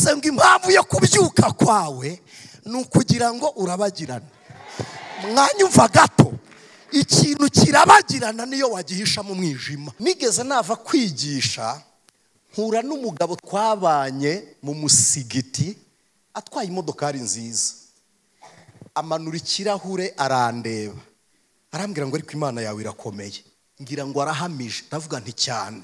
Bivuze ngo impamvu yo kubyuka kwawe ni ukugira ngo urabagirane. Mwanyumva gato, ikintu kirabagirana niyo wagihisha mu mwijima. Nigeze nava kwigisha mpura n'umugabo twabanye mu musigiti atwaye imodokari nziza, amanura ikirahure arandeba, arambwira ngo ariko Imana yawe irakomeye. Ngira ngo arahamije, ndavuga nti cyane.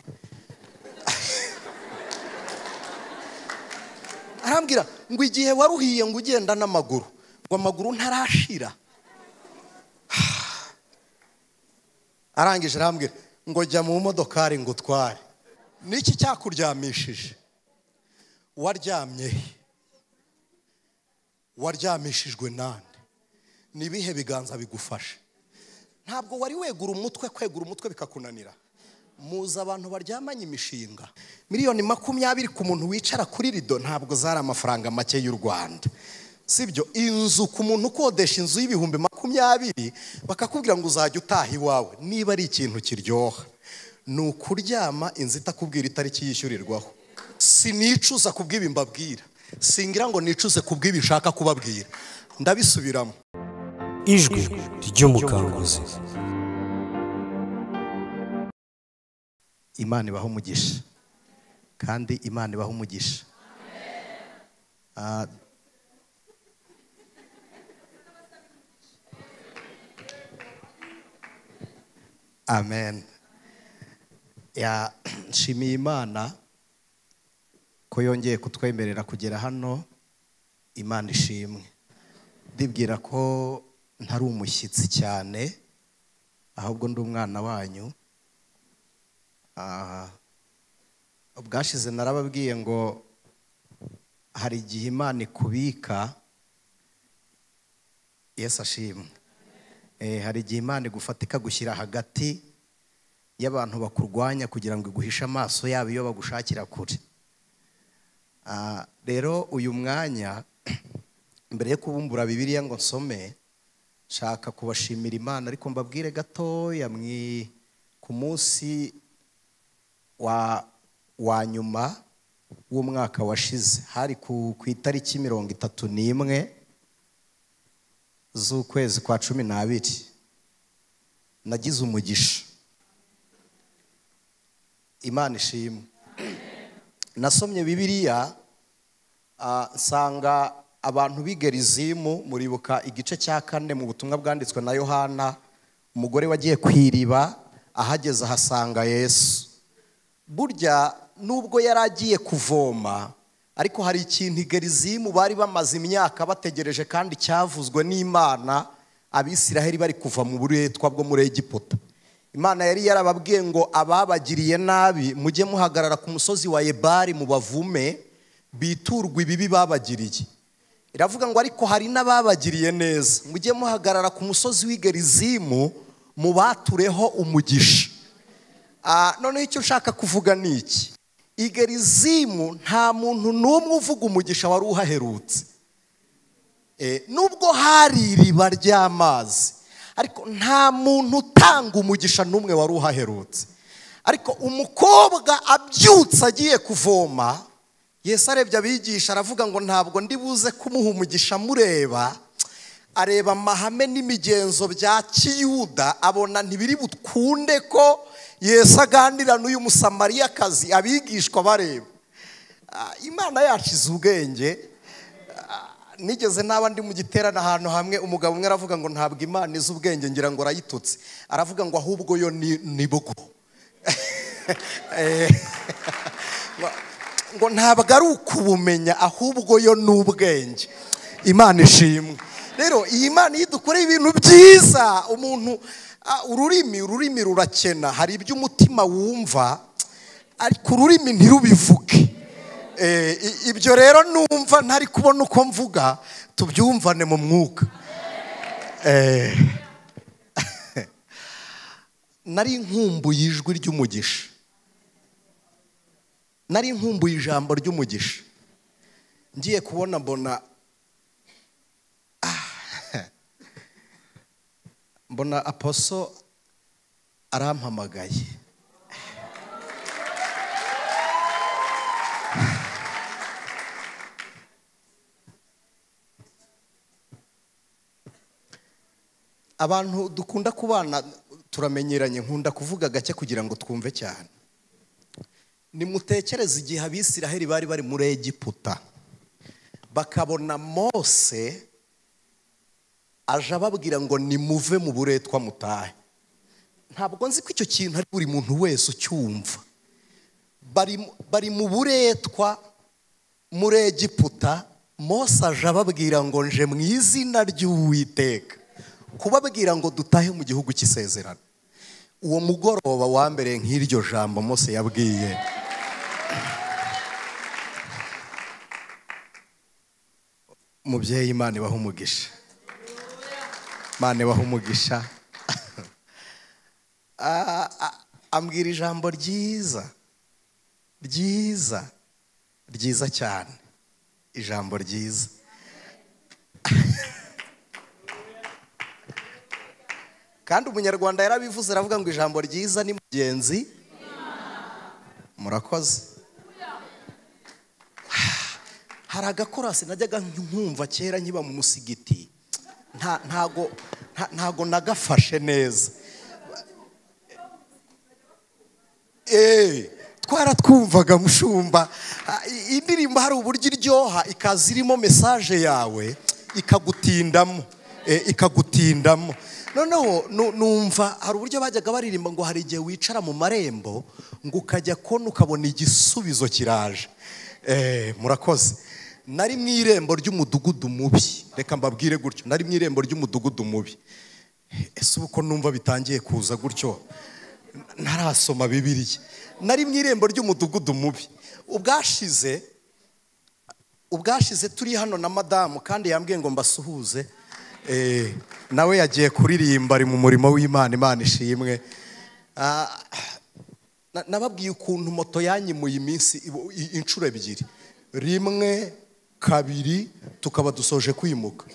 Arambwira ngo igihe waruhiye ngo ugenda n'amaguru, ngo amaguru ntarashira. Arangije arambwira ngo jya mu modokari ngo utware. Niki cyakuryamishije? Waryamye he? Waryamishijwe nande? Nibihe biganza bigufashe? Ntabwo wari wegura umutwe, kwegura umutwe bikakunanira. Muza abantu baryamanye imishinga 20 miliyoni ku muntu wicara kuri rido, ntabwo zari amafaranga make y'u Rwanda, sibyo? Inzu ku muntu ukodesha inzu y'20,000 bakakubwira ngo uzajya utaha iwawe. Niba ari ikintu kiryoha ni ukuryama inzu itakubwira itariki yishyurirwaho. Sinicuza kubw'ibi mbabwira, singira ngo nicuze kubw'ibi nshaka kubabwira, ndabisubiramo. Ijwi ry'umukanguzi. Imana ibaha umugisha, kandi Imana ibaha umugisha. Amen. Ya, nshimiye Imana ko yongeye kutwemerera kugera hano. Imana ishimwe. Ndibwira ko ntari umushyitsi cyane, ahubwo ndi umwana wanyu. Ubwashize narababwiye ngo hari igihe Imana ikubika. Yesu ashimwe. Hari igihe Imana igufata ikagushyira hagati y'abantu bakurwanya kugira ngo iguhishe amaso yabo iyo bagushakira kure. Rero uyu mwanya, mbere yo kubumbura Bibiliya ngo nsome, nshaka kubashimira Imana, ariko mbabwire gatoya. Ku munsi wa nyuma w'umwaka washize, hari ku itariki 31 z'ukwezi kwa 12, nagize umugisha. Imana ishimwe. Nasomye Bibiliya, nsanga abantu b'i Gerizimu, muribuka igice cya 4 mu butumwa bwanditswe na Yohana, umugore wagiye ku iriba, ahageze ahasanga Yesu. Burya nubwo yari agiye kuvoma, ariko hari ikintu i Gerizimu bari bamaze imyaka bategereje kandi cyavuzwe n'Imana Abisiraheli bari kuva mu buretwa bwo muri Egiputa. Imana yari yarababwiye ngo ababagiriye nabi mujye muhagarara ku musozi wa Ebali mubavume, biturwe ibibi babagiriye. Iravuga ngo ariko hari n'ababagiriye neza, mujye muhagarara ku musozi w'i Gerizimu mubatureho umugisha. Noneho icyo nshaka kuvuga ni iki: i Gerizimu nta muntu n'umwe uvuga umugisha wari uhaherutse. Nubwo hari iriba ry'amazi, ariko nta muntu utanga umugisha n'umwe wari uhaherutse. Ariko umukobwa abyutse agiye kuvoma, Yesu arebye abigisha aravuga ngo ntabwo ndi buze kumuha umugisha mureba. Areba amahame n'imigenzo bya kiyuda, abona ntibiri bukunde ko Yesu aganira n'uyu Musamariyakazi abigishwa bareba. Imana yacu izi ubwenge. Nigeze naba ndi mu giterane ahantu hamwe, umugabo umwe aravuga ngo ntabwo Imana izi ubwenge. Ngira ngo arayitutse, aravuga ngo ahubwo yo ni bwo ngo ntabwo ari ukubumenya, ahubwo yo ni ubwenge. Imana ishimwe. Rero iyi Mana iyo idukoreye ibintu byiza, umuntu ururimi rurakena. Hari ibyo umutima wumva ariko ururimi ntirubivuge. Ibyo rero numva ntari kubona uko mvuga, tubyumvane mu mwuka. Nari nkumbuye ijwi ry'umugisha, nari nkumbuye ijambo ry'umugisha. Ngiye kubona mbona apostle arampamagaye. Abantu dukunda kubana turamenyeranye, nkunda kuvuga gake kugira ngo twumve cyane. Nimutekereze igihe Abisiraheli bari bari muri Egiputa, bakabona Mose aje ababwira ngo nimuve mu buretwa mutahe. Ntabwo nzi ko icyo kintu ari buri muntu wese ucyumva. Bari mu buretwa muri Egiputa, Mose aje ababwira ngo nje mu izina ry'Uwiteka kubabwira ngo dutahe mu gihugu cy'isezerano. Uwo mugoroba wa mbere nk'iryo jambo Mose yabwiye mubyeyi, Imana ibahe umugisha, Imana ibahe umugisha. Ambwira ijambo ryiza ryiza ryiza cyane, ijambo ryiza. Kandi umunyarwanda yarabivuze, aravuga ngo ijambo ryiza ni mugenzi. Murakoze. Hari agakorasi najyaga nkumva kera nkiba mu musigiti, ntago nagafashe neza. Twaratwumvaga mushumba, indirimbo hari uburyo iryoha ikaza irimo message yawe ikagutindamo, ikagutindamo. Noneho numva hari uburyo bajyaga baririmba ngo hari igihe wicara mu marembo ngo ukajya kona ukabona igisubizo kiraje. Murakoze. Nari mu irembo ry'umudugudu mubi, reka mbabwire gutyo, nari mu irembo ry'umudugudu mubi. Ese uko numva bitangiye kuza gutyo ntarasoma Bibiliya. Nari mu irembo ry'umudugudu mubi. Ubwashize turi hano na madamu, kandi yambwiye ngo mbasuhuze. Nawe yagiye kuririmba ari mu murimo w'Imana, Imana ishimwe. Nababwiye ukuntu moto yanyimuye iminsi inshuro ebyiri, rimwe kabiri tukaba dusoje kwimuka.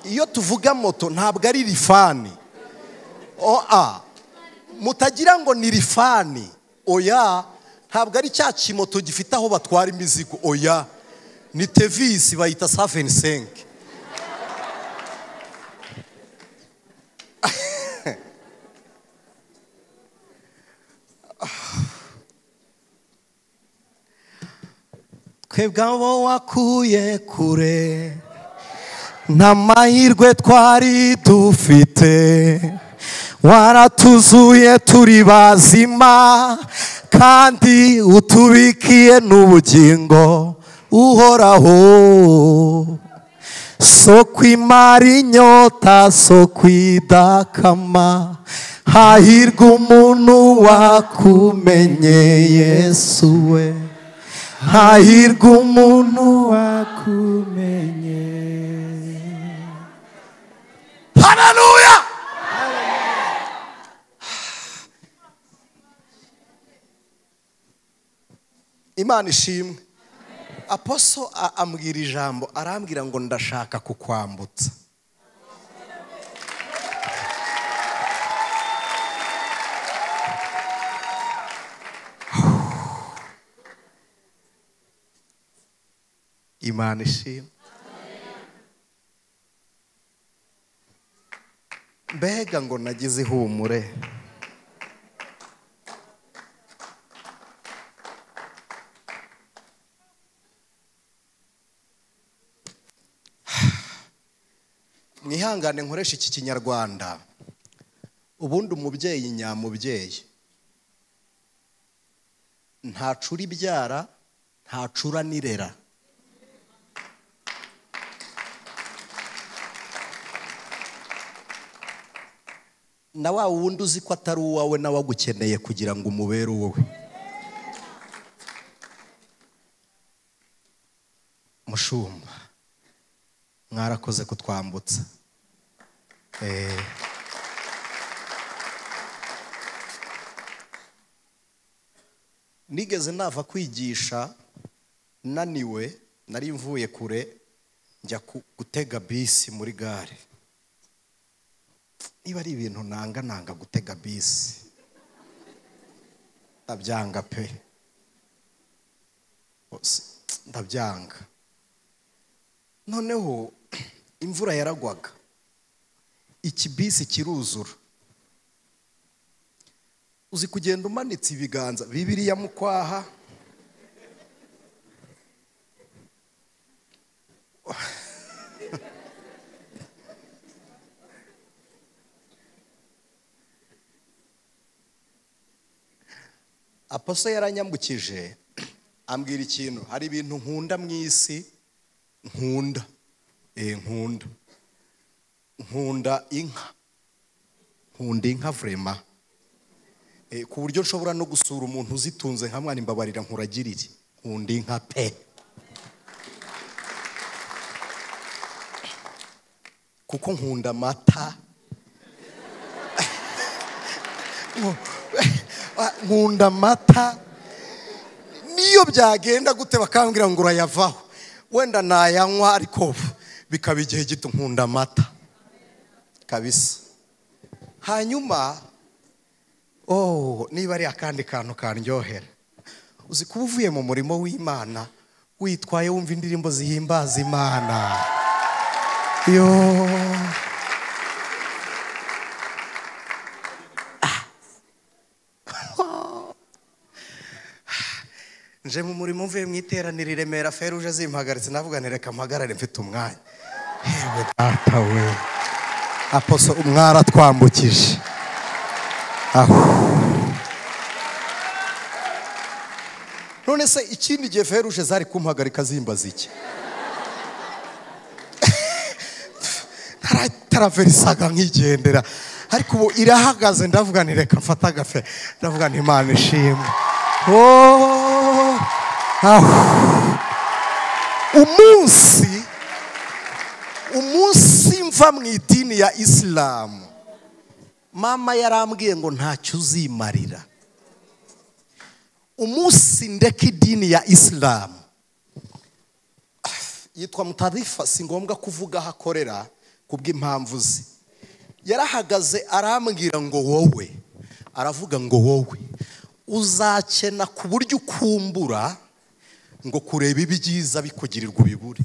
Iyo tuvuga moto ntabwo ari rifani. Mutagira ngo ni rifani, oya, ntabwo ari cya kimoto gifite aho batwara imizigo, oya, ni tevisi bayita 75. Twebwe abo wakuye kure nta mahirwe twari dufite, waratuzuye turi bazima kandi utubikiye n'ubugingo uhoraho. Soko imara inyota, soko idakama, hahirwa umuntu wakumenye Yesu we, hahirwa umuntu wakumenye. Haleluya! Imana ishimwe. Aposo ambwira ijambo, arambwira ngo ndashaka kukwambutsa. Imana ishimwe. Mbega ngo nagize ihumure. Mwihangane nkoresha iki kinyarwanda. Ubundi umubyeyi nyamubyeyi ntacura ibyara, ntacura nirera. Na wa wundi uzi ko atari uwawe nawe agukeneye kugira ngo umubere uwowe. Mushumba, mwarakoze kutwambutsa. Nigeze nava kwigisha naniwe, nari mvuye kure njya gutega bisi muri gare. Niba ari ibintu nanga gutega bisi, ndabyanga pe, ndabyanga. Noneho Imvura yaragwaga, ikibisi kiruzura. Uzi kugenda umanitse ibiganza Bibiliya mu kwaha, Aposo yaranyambukije ambwira ikintu. Hari ibintu nkunda mu isi, nkunda nkunda inka, nkunda inka vrema, ku buryo nshobora no gusura umuntu uzitunze nka mwana imbabarira nkuragirire. Nkunda inka pe, kuko nkunda amata, nkunda amata. Niyo byagenda gute bakambwira ngo urayavaho, wenda nayanywa ariko bikaba igihe gito. Nkunda amata kabisa. Hanyuma niba ari akandi kantu karyohera, uzi kuba uvuye mu murimo w'Imana witwaye wumva indirimbo zihimbaza Imana. Yo nje mu murimo mvuye mu iteraniro i Remera, feruje zimpagaritse, navuga nti reka mpagarare mfite umwanya. Yewe data we, Aposo mwaratwambukije. Aho none se ikindi gihe feruje zari kumpagarika zimbaza iki? Taraverisaga nkigendera, ariko ubu irahagaze, ndavuga nti reka mfate agafe, ndavuga nti Imana ishimwe. Umunsi mva mu idini ya Isilamu, mama yarambwiye ngo ntacyo uzimarira. Umunsi ndeka idini ya Isilamu, yitwa Mutarifa, si ngombwa kuvuga aho akorera kubw'impamvu ze. Yarahagaze arambwira ngo wowe, aravuga ngo wowe uzakena ku buryo ukumbura ngo kureba ibyiza bikugirirwa ubibure.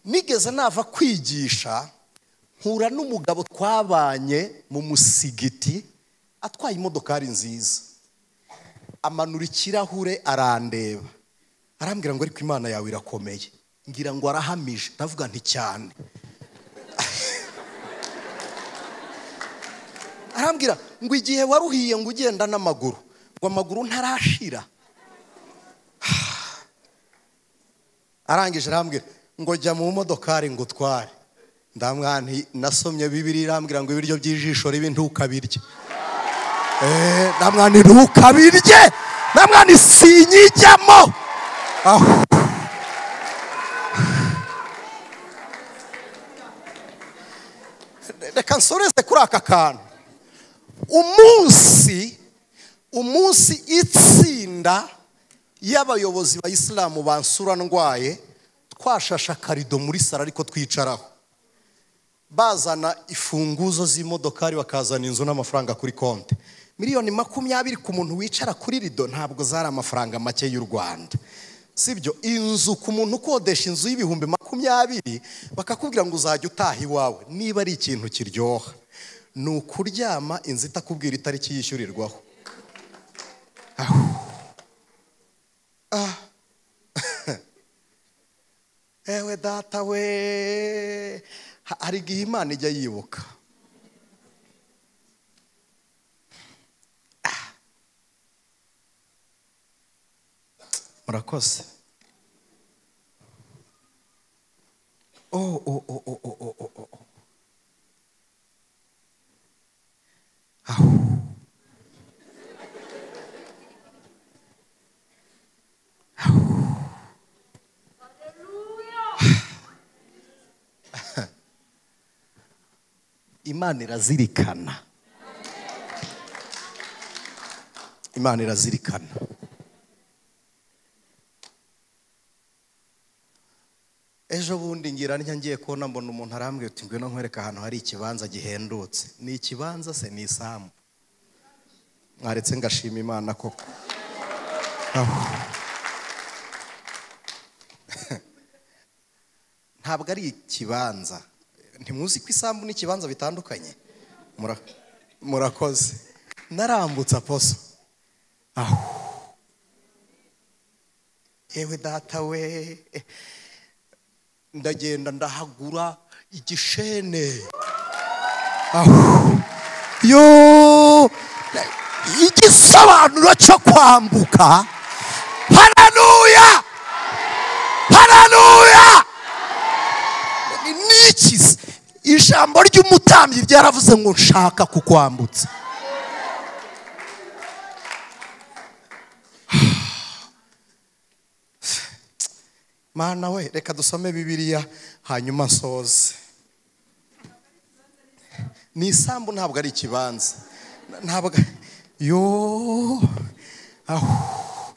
Nigeze nava kwigisha, mpura n'umugabo twabanye mu musigiti atwaye imodokari nziza, amanura ikirahure arandeba, arambwira ngo ariko Imana yawe irakomeye. Ngira ngo arahamije, ndavuga nti cyane. Arambwira ngo igihe waruhiye ngo ugenda n'amaguru, ngo amaguru ntarashira. Arangije arambwira ngo jya mu modokari ngo utware. Ndamwira nti nasomye Bibiliya irambwira ngo ibiryo by'ijisho ribi ntukabirye. Ndamwira nti ntukabirye, ndamwira nti sinyijyamo. Reka nsoreze kuri aka kantu. Umunsi itsinda y'abayobozi ba Isilamu bansura ndwaye, twashasha karido muri sara ariko twicaraho, bazana ifunguzo z'imodokari bakazana inzu n'amafaranga kuri konti. 20 miliyoni ku muntu wicara kuri rido ntabwo zari amafaranga make y'u Rwanda, sibyo? Inzu ku muntu ukodesha inzu y'20,000 bakakubwira ngo uzajya utaha iwawe. Niba ari ikintu kiryoha ni ukuryama inzu itakubwira itariki yishyurirwaho. Ewe data we, hari igihe Imana ijya yibuka. Murakoze. Oh. Aho. Imana irazirikana. Imana irazirikana. Ejo bundi ngira ngiye kubona mbona umuntu arambwira uti ngwino nkwereka ahantu hari ikibanza gihendutse. Ni ikibanza se ni isambu? Mwaretse ngashima Imana koko. Ntabwo ari ikibanza. Ntimuzi ko isambu n'ikibanza bitandukanye? Murakoze. Narambutse aposo. Aho. Ewe data we, ndagenda ndahagura igishene. Aho. Yo, igisobanuro cyo kwambuka. Haleluya! Haleluya! Niki? Ijambo ry'umutambyi ryaravuze ngo nshaka kukwambutsa. Mana we, reka dusome Bibiliya hanyuma nsoze. Ni isambu, ntabwo ari ikibanza. Ntabwo yo aho.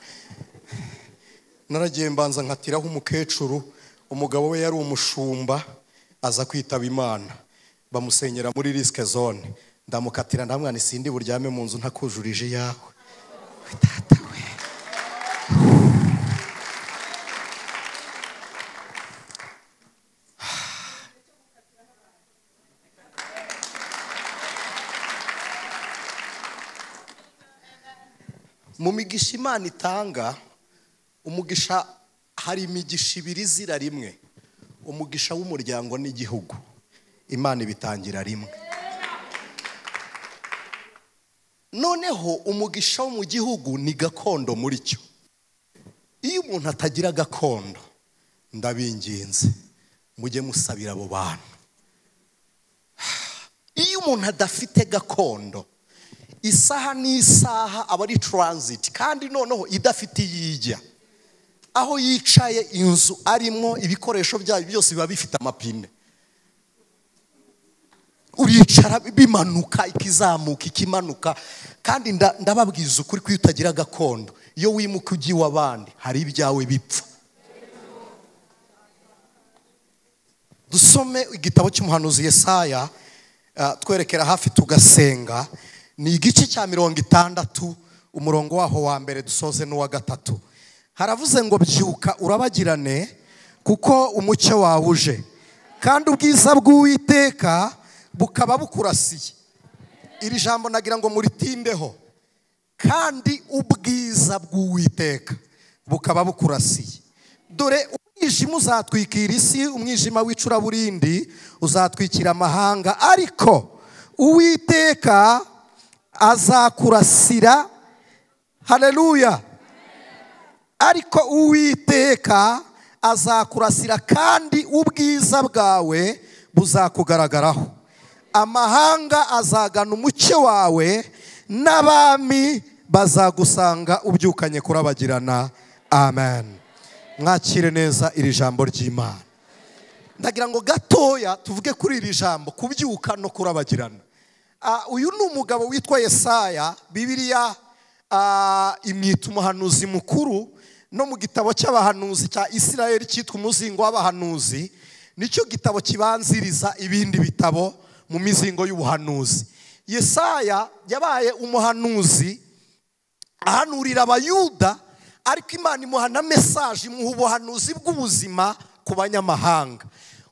Naragiye mbanza nkatiraho umukecuru, umugabo we yari umushumba, aza kwitaba Imana, bamusenyera muri risk zone. Ndamukatira ndamwana, sindi buryame mu nzu ntakujurije yawe. Tata we. Mu migisha Imana itanga, umugisha hari imigisha ibiri izira rimwe. Umugisha w'umuryango n'igihugu, Imana ibitangira rimwe. Noneho umugisha wo mu gihugu ni gakondo muri cyo. Iyo umuntu atagira gakondo, ndabinginze mujye musabira abo bantu. Iyo umuntu adafite gakondo, isaha n'isaha aba ari transit, kandi noneho idafite iyijya. Aho yicaye, inzu arimo, ibikoresho byayo byose biba bifite amapine. Uricara bimanuka, ikizamuka, ikimanuka. Kandi ndababwiza ukuri ko iyo utagira gakondo, iyo wimuka ugiye iw'abandi, hari ibyawe bipfa. Dusome igitabo cy'umuhanuzi Yesaya, twerekera hafi tugasenga. Ni igice cya 60, umurongo waho wa mbere dusoze n'uwa gatatu. Haravuze ngo byuka urabagirane, kuko umucyo wawe uje, kandi ubwiza bw'Uwiteka bukaba bukurasiye. Iri jambo nagira ngo muritindeho. Kandi ubwiza bw'Uwiteka bukaba bukurasiye. Dore umwijima uzatwikira isi, umwijima w'icuraburindi uzatwikira amahanga, ariko Uwiteka azakurasira. Haleluya! Ariko Uwiteka azakurasira, kandi ubwiza bwawe buzakugaragaraho. Amahanga azagana umucyo wawe, n'abami bazagusanga ubyukanye kurabagirana. Amen. Mwakire neza iri jambo ry'Imana. Ndagira ngo gatoya tuvuge kuri iri jambo, kubyuka no kurabagirana. Uyu ni umugabo witwa Yesaya. Bibiliya imwita umuhanuzi mukuru. No mu gitabo cy'abahanuzi cya Isirayeli cyitwa umuzingo w'abahanuzi, nicyo gitabo kibanziriza ibindi bitabo mu mizingo y'ubuhanuzi. Yesaya yabaye umuhanuzi ahanurira abayuda, ariko Imana imuha na message, imuha ubuhanuzi bw'ubuzima ku banyamahanga.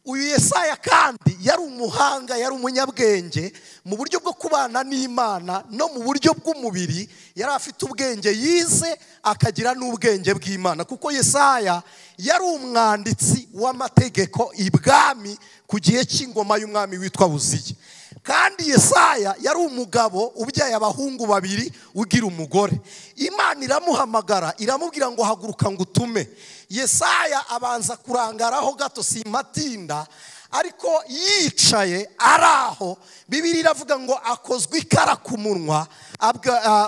Uyu Yesaya kandi yari umuhanga, yari umunyabwenge mu buryo bwo kubana n'Imana no mu buryo bw'umubiri. Yari afite ubwenge yize, akagira n'ubwenge bw'Imana, kuko Yesaya yari umwanditsi w'amategeko ibwami ku gihe cy'ingoma y'umwami witwa Uziya. Kandi Yesaya yari umugabo ubyaye abahungu babiri, ugira umugore. Imana iramuhamagara, iramubwira ngo haguruka ngo utume. Yesaya abanza kurangaraho gato, simatinda, ariko yicaye araho. Bibiliya iravuga ngo akozwe ikara ku munwa.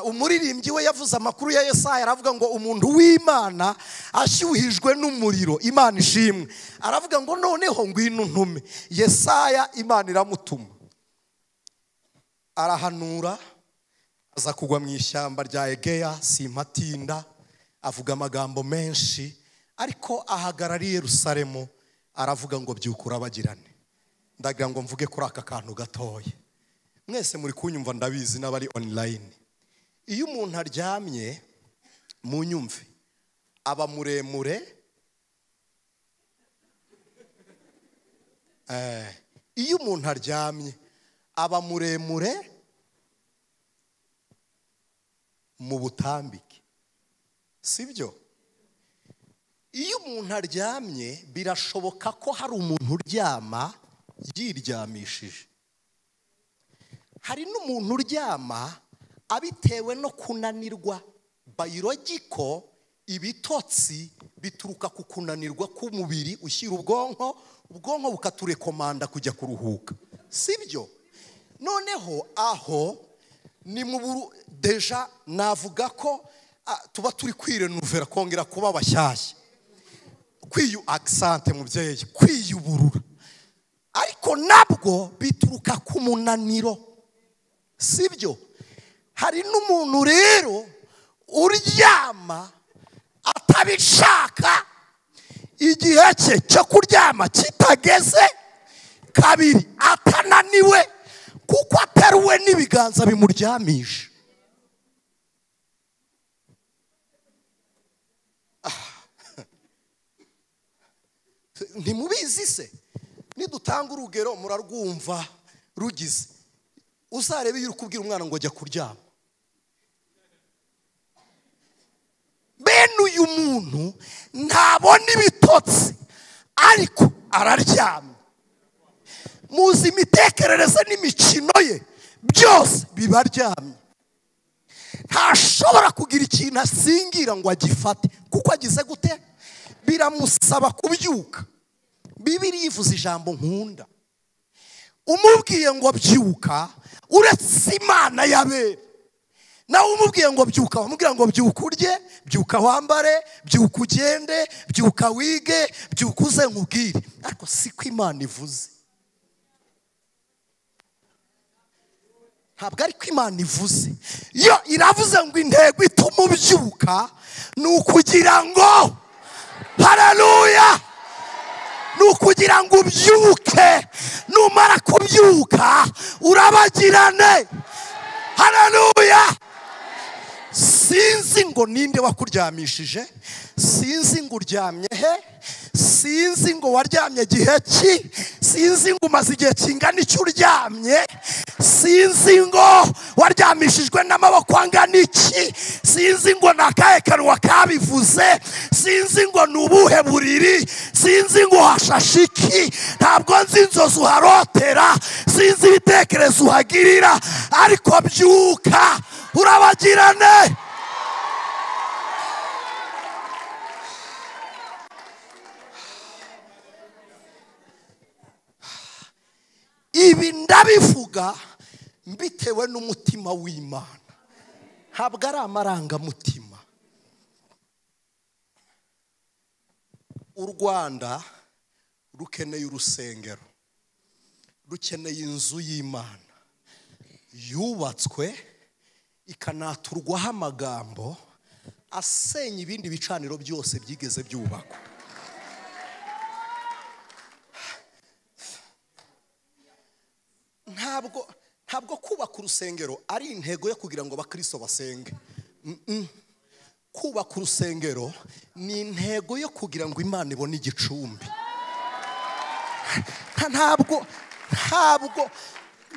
Umuririmbyi we yavuze amakuru ya Yesaya, aravuga ngo umuntu w'Imana ashyuhijwe n'umuriro. Imana ishimwe. Aravuga ngo noneho ngwino ntume. Yesaya Imana iramutuma, arahanura, aza kugwa mu ishyamba rya Egeya, simpatinda, avuga amagambo menshi, ariko ahagarara i Yerusalemu aravuga ngo byuka urabagirane. Ndagira ngo mvuge kuri aka kantu gatoya. Mwese muri kunyumva, ndabizi n'abari online. Iyo umuntu aryamye, munyumve, aba muremure. Iyo umuntu aryamye aba muremure mu butambike, sibyo? Iyo umuntu aryamye birashoboka ko hari umuntu uryama yiryamishije, hari n'umuntu uryama abitewe no kunanirwa. Biological, ibitotsi bituruka ku kunanirwa k'umubiri ushyira ubwonko, ubwonko bukaturekomanda kujya kuruhuka, sibyo? Noneho aho ni mu deja navuga ko tuba turi kwirenuvera, kongera kuba bashyashya, kwiyu accent mubyeyi, kwiyuburura, ariko nabwo bituruka ku munaniro, sibyo? Hari n'umuntu rero uryama atabishaka, igihe cye cyo kuryama kitageze, kabiri atananiwe kuko ateruwe n'ibiganza bimuryamisha. Ntimubizi se? Nidutanga urugero murarwumva rugize. Uzarebe iyo uri kubwira umwana ngo ajya kuryama, bene uyu muntu ntabona ibitotsi ariko araryamye. Muzi imitekerereze n'imikino ye byose bibaryamye, ntashobora kugira ikintu asingira ngo agifate kuko agize gute, biramusaba kubyuka. Bibiliya ivuze ijambo nkunda, umubwiye ngo byuka, uretse Imana yabera nawe umubwiye ngo byuka, wamubwira ngo byuka urye, byuka wambare, byuka ugende, byuka wige, byuka uze nkubwire, ariko siko Imana ivuze. Ntabwo ariko Imana ivuze. Yo iravuze ngo intego ituma ubyuka ni ukugira ngo, haleluya, ni ukugira ngo ubyuke, numara kubyuka urabagirane. Haleluya. Sinzi ngo ninde wakuryamishije, sinzi ngo uryamye he, sinzi ngo waryamye gihe ki, sinzi ngo umaze igihe kingana icyo uryamye, sinzi ngo waryamishijwe n'amaboko angana iki, sinzi ngo ni akahe kanwa kabivuze, sinzi ngo ni ubuhe buriri, sinzi ngo hashashe iki, ntabwo nzi inzozi uharotera, sinzi ibitekerezo uhagirira, ariko byuka urabagirane. Ibi ndabivuga mbitewe n'umutima w'Imana, ntabwo ari amarangamutima. U Rwanda rukeneye urusengero, rukeneye inzu y'Imana yubatswe ikanaturwaho amagambo asenya ibindi bicaniro byose byigeze byubakwa. Ntabwo kubaka urusengero ari intego yo kugira ngo abakristo basenge. Kubaka urusengero ni intego yo kugira ngo Imana ibone igicumbi.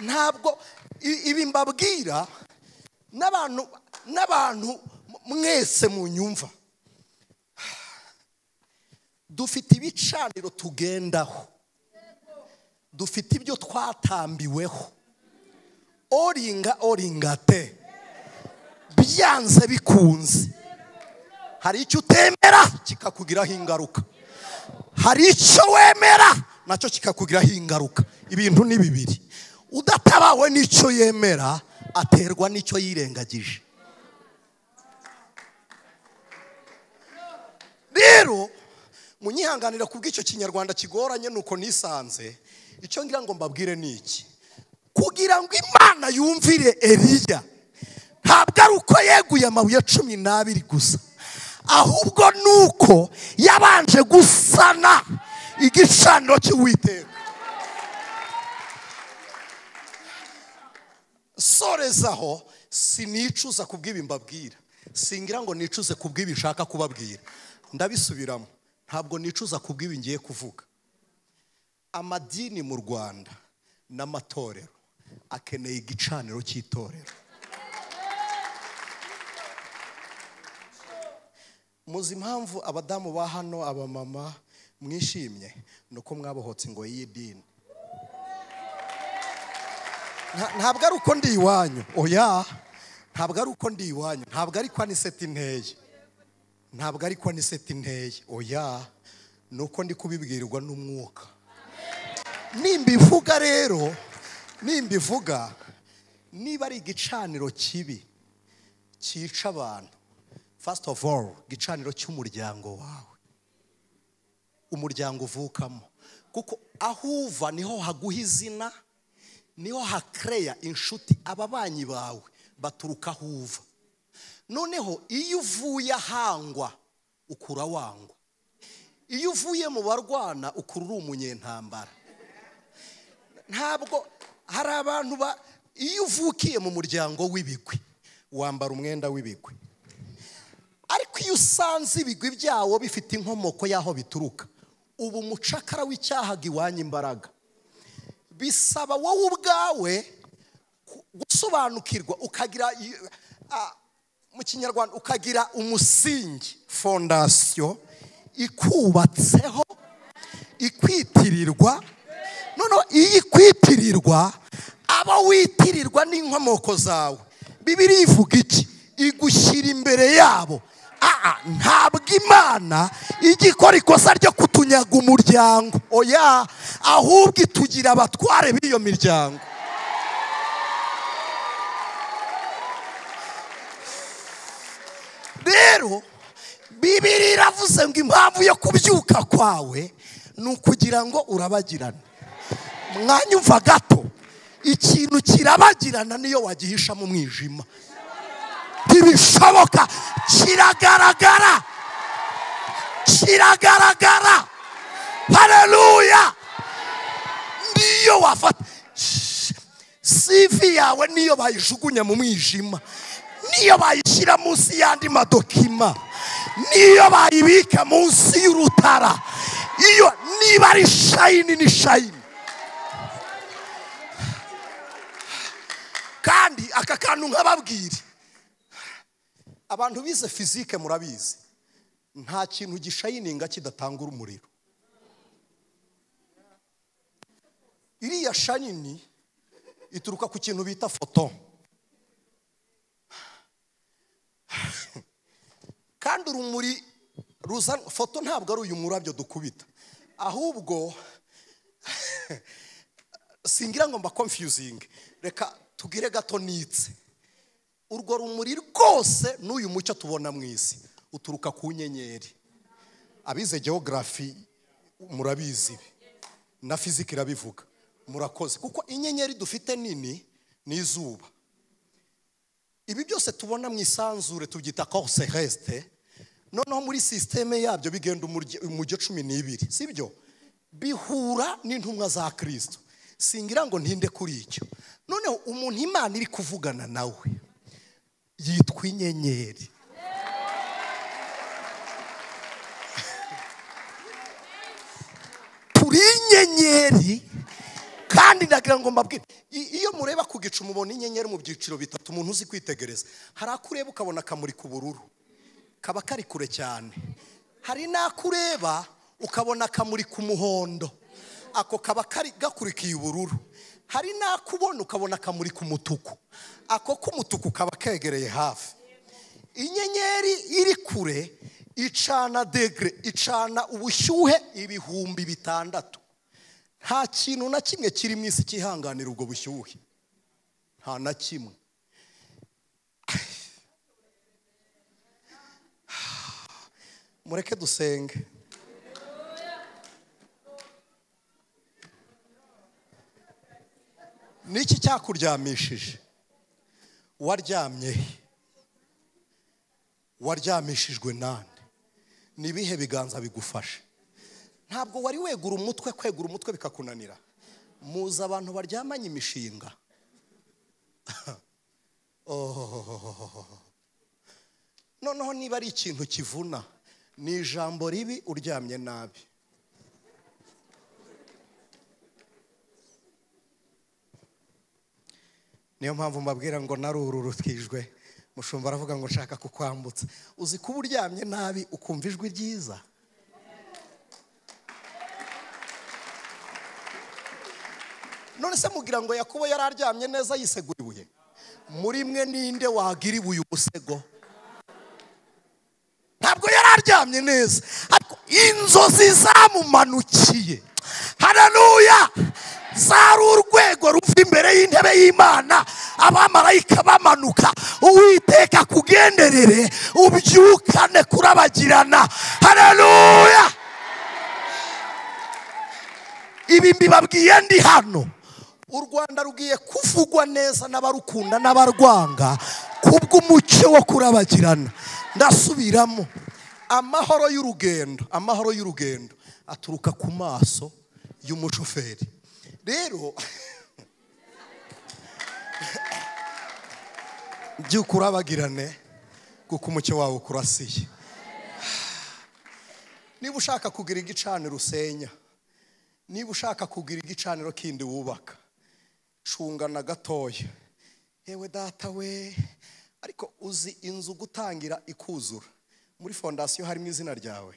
Ntabwo ibi mbabwira n'abantu mwese munyumva, dufite ibicaniro tugendaho, dufite ibyo twatambiweho, oringa oringate, byanze bikunze hari icyo utemera kikakugiraho ingaruka, hari icyo wemera nacyo kikakugiraho ingaruka. Ibintu ni bibiri, udatabawe n'icyo yemera aterwa n'icyo yirengagije. Rero munyihanganira kubw'icyo kinyarwanda kigoranye nuko nisanze, icyo ngira ngo mbabwire ni iki: kugira ngo Imana yumvire Eliya ntabwo ari uko yeguye amabuye 12 gusa, ahubwo nuko yabanje gusana igicaniro cy'Uwiteka. Sorezaho, sinicuza kubw'ibi mbabwira, singira ngo nicuze kubw'ibi nshaka kubabwira, ndabisubiramo, ntabwo nicuza kubw'ibi ngiye kuvuga. Amadini mu Rwanda n'amatorero akeneye igicaniro cy'itorero. Muzi impamvu abadamu ba hano, abamama mwishimye, nuko mwabohotse ngo y'idini. Ntabwo ari uko ndi iwanyu, oya, ntabwo ari uko ndi iwanyu, ntabwo ari kwa niseti nteye, ntabwo ari kwa niseti nteye, oya, nuko ndi kubibwirwa n'umwuka. Nimbivuga rero, nimbivuga, niba ari igicaniro kibi cyica abantu, first of all, igicaniro cy'umuryango wawe, umuryango uvukamo, kuko aho uva niho haguha izina, niho hakreya inshuti, ababanyi bawe baturuka aho uva. Noneho iyo uvuye ahangwa ukura wangwa, iyo uvuye mu barwana ukura uri umunyentambara. Ntabwo hari abantu ba iyo uvukiye mu muryango w'ibigwi wambara umwenda w'ibigwi, ariko iyo usanze ibigwi byawo bifite inkomoko y'aho bituruka, ubu umucakara w'icyaha iwanya imbaraga. Bisaba wowe ubwawe gusobanukirwa, ukagira mu Kinyarwanda ukagira umusingi, fondasiyo ikubatseho, ikwitirirwa. Noneho iyo ikwitirirwa, abo witirirwa n'inkomoko zawe, Bibiliya ivuga iki? Igushyira imbere yabo. Ntabwo Imana ijya ikora ikosa ryo kutunyaga umuryango, oya, ahubwo itugira abatware b'iyo miryango. Rero Bibiliya iravuze ngo impamvu yo kubyuka kwawe ni ukugira ngo urabagirane. Mwanyumva gato, ikintu kirabagirana niyo wagihisha mu mwijima, ntibishoboka, kiragaragara, kiragaragara. Haleluya! Niyo wafata CV yawe, niyo bayijugunya mu mwijima, niyo bayishyira munsi y'andi madokima, niyo bayibika munsi y'urutara, iyo niba ari shayini ni shayini. Kandi aka kantu nkababwire, abantu bize fizike murabizi, nta kintu gishayininga kidatanga urumuriro. Iriya shayini ituruka ku kintu bita photon. Kandi urumuri ruza, foto ntabwo ari uyu murabyo dukubita, ahubwo singira ngo mba confusing, reka tugire gato nitse. Urwo rumuri rwose n'uyu mucyo tubona mu isi uturuka ku nyenyeri. Abize geography murabizi, na physique irabivuga, murakoze, kuko inyenyeri dufite nini ni izuba. Ibi byose tubona mu isanzure tubyita corps celeste. Noneho muri systeme yabyo bigenda umujyo 12, sibyo? Bihura n'intumwa za Kristo. Singira ngo ntinde kuri icyo. Noneho umuntu Imana iri kuvugana nawe yitwa inyenyeri. Turi inyenyeri. Kandi ndagira ngo mbabwire, iyo mureba ku gicu mubona inyenyeri mu byiciro bitatu. Umuntu uzi kwitegereza, hari akureba ukabona kamuri ku bururu, kaba kari kure cyane. Hari n'akureba ukabona kamuri ku muhondo, ako kaba kari gakurikiye ubururu. Hari n'akubona ukabona kamuri ku mutuku, ako k'umutuku kaba kegereye hafi. Inyenyeri iri kure icana degre, icana ubushyuhe 6000. Nta kintu na kimwe kiri mu isi cyihanganira ubwo bushyuhe, nta na kimwe. Mureke dusenge. Niki cyakuryamishije? Waryamye he? Waryamishijwe nande? Nibihe biganza bigufashe? Ntabwo wari wegura umutwe, kwegura umutwe bikakunanira. Muzi abantu baryamanye imishinga. Noneho niba ari ikintu kivuna, ni ijambo ribi uryamye nabi. Niyo mpamvu mbabwira ngo narururutwijwe. Mushumba aravuga ngo nshaka kukwambutsa. Uzi kuba uryamye nabi ukumva ijwi ryiza. None se mugira ngo Yakobo yararyamye neza yisegura ibuye? Muri mwe ninde wagira ibuye umusego? Ntabwo yararyamye neza, ariko inzozi zamumanukiye. Haleluya! Zari urwego ruva imbere y'intebe y'Imana, abamarayika bamanuka. Uwiteka kugenderere, ubyukane kurabagirana. Haleluya! Ibi mbibabwiye ndi hano. U Rwanda rugiye kuvugwa neza n'abarukunda n'abarwanga kubw'umucyo wo kurabagirana. Ndasubiramo, amahoro y'urugendo, amahoro y'urugendo aturuka ku maso y'umushoferi. Rero byuka urabagirane kuko umucyo wawe ukurasiye. Niba ushaka kugira igicaniro usenya, niba ushaka kugira igicaniro kindi wubaka, cungana gatoya. Yewe data we, ariko uzi inzu gutangira ikuzura, muri fondasiyo harimo izina ryawe.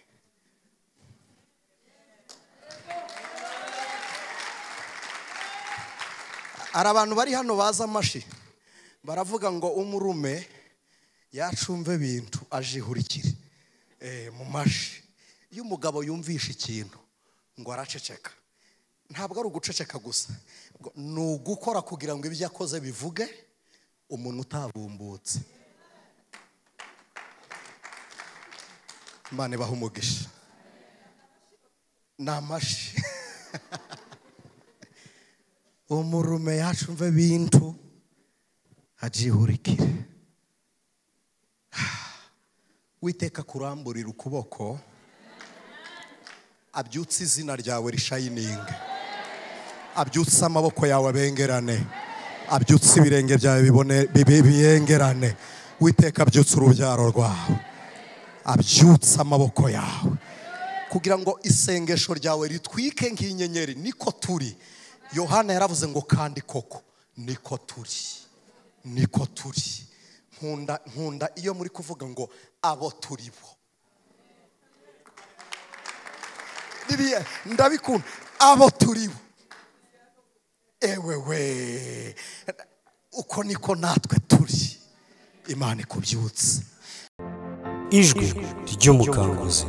Hari abantu bari hano baza amashi, baravuga ngo umurume yacumve bintu ajihurikire mu mashi. Iyo umugabo yumvisha ikintu ngo araceceka, ntabwo ari uguceceka gusa, ni ugukora kugira ngo ibyo akoze bivuge umuntu utabumbutse. Imana ibahe umugisha. Ni amashi. Umurume yacumve bintu ajihurikire. Witeka kuramburira ukuboko, abyutse izina ryawe rishayininge, abyutse amaboko yawe abengerane, abyutse ibirenge byawe bibone bibengerane. Witeka abyutse urubyaro rwawe, abyutse amaboko yawe, kugira ngo isengesho ryawe ritwike nk'inyenyeri. Niko turi. Yohana yaravuze ngo kandi koko niko turi, niko turi. Nkunda iyo muri kuvuga ngo abo turi bo. Ririya ndabikunda, abo turi bo. Ewe we, uko niko natwe turi. Imana ikubyutse. Ijwi ry'umukanguzi.